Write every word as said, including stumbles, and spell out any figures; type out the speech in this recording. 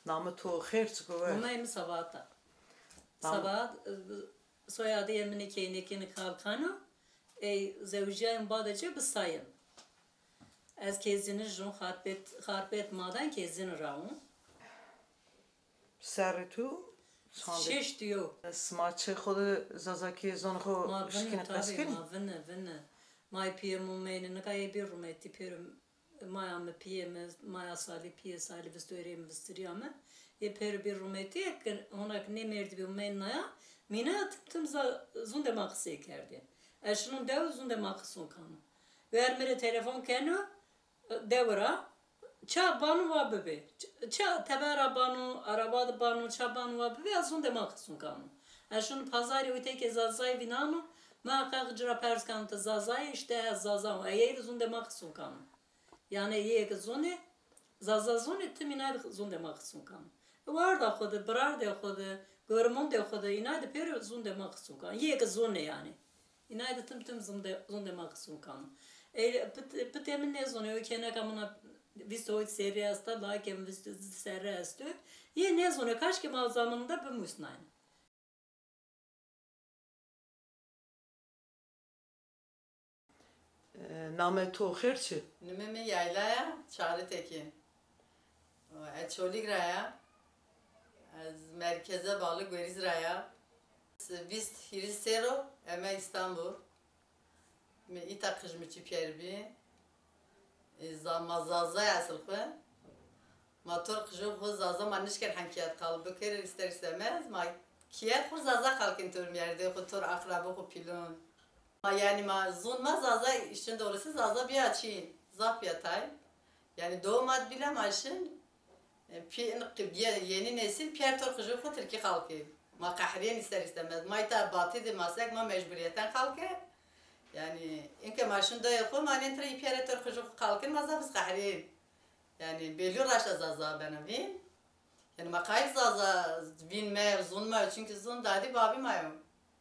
Namê to xêr çik o? Nameyê mi Sabahat a. Nam- Sabahat, e, soyadê yê min ê keynekî Kalkan o. Ey zewjîyayîm, badê ci bi Sayın. Ez Kezini jûn, Xarpêt, Xarpêt maden Kezini ra wûn. Serrê tu çand ê? Şeştî yew. Sima çi xo de Zazakî zonê xo şikîne qeskenî? Ma vine, vine. May pîyê mi meyne, nika ê bî rûmetî pêro. Maya mi, pîyê mi, maya Salî, pîyê Salî, vistwerê mi, vistirîya mi. Ê pêro bî rûmetî, ke hona ke nêmerdî bî, meyne naya, mîna tim tim za-, zûndê ma qisey kerdî. Ez şinûn dew, zûndê ma qisûn kano. Wer mi rê telefon keno, dewi ra, ça bano wa bibê. Ç-, ça teber ra bano, araba de bano, ça bano wa bibê, ez zûndê ma qisûn kano. Ez şinûn pazarî, ewtê ke Zazayî vînano, muheqeq ci ra pers kano ti Zaza yî, îşte ez Zaza wûn. Ey ey de zûndê ma qisûn kano. Yanî yê ke zonê, Zaza zonê, tim înay de zondê ma qisûn kano. Warda xo de, birardê xo de, gorimondê xo de, înay de pêro zondê ma qisûn kano. Yê ke zonê yanî. Înay de tim tim zondê, zondê ma qisûn kano. Ey, pit-, pitê mi nêzonê, o kêneka min a vîst û hewt serrî esta, lake mi vîst û di serrî esto. Yê nêzonê, kaşkê ma zamanında bimusnayne. E, namê to xêr çi? Nimê mi Yayla ya, Çağrı Tekin. Ez Çolîg ra ya. Ez merkeze bağlı Gueriz ra ya. Vîst hîris serr o, eme Îstanbul. Mi îta qij mi çi pîyer bî. E, za-, ma Zaza ya esil xwu. Ma tor qijû xwu Zaza ma nişker hem kiyet qal bikir, ister istemez. Ma kiyet xwu Zaza qal kin tor miyerdê xwu, tor aqrabû xwu pîlûn. Ma yanî ma zûn ma Zaza, işin doğrusu Zaza bîya çî, zaf bîya tay. Yanî doğum ad bîle ma şin, e, pî-, in-, bîye-, yeni nesil pîyer tor qijû xwu tirkî qal kê. Ma qehrîyên ister istemez. Ma îta batî de ma sek ma mecburîyeten qal ke. Yanî, inke ma şin doyê xwu, ma nên tira yê pîyerê tor qijû xwu qal kin, ma zaf iz qehrîyên. Yanî, bêlû raşta Zaza bena vîn. Yanî, ma qayîl Zaza vîn me, zûn ma yo, çunkî zûn dadî babî ma yo.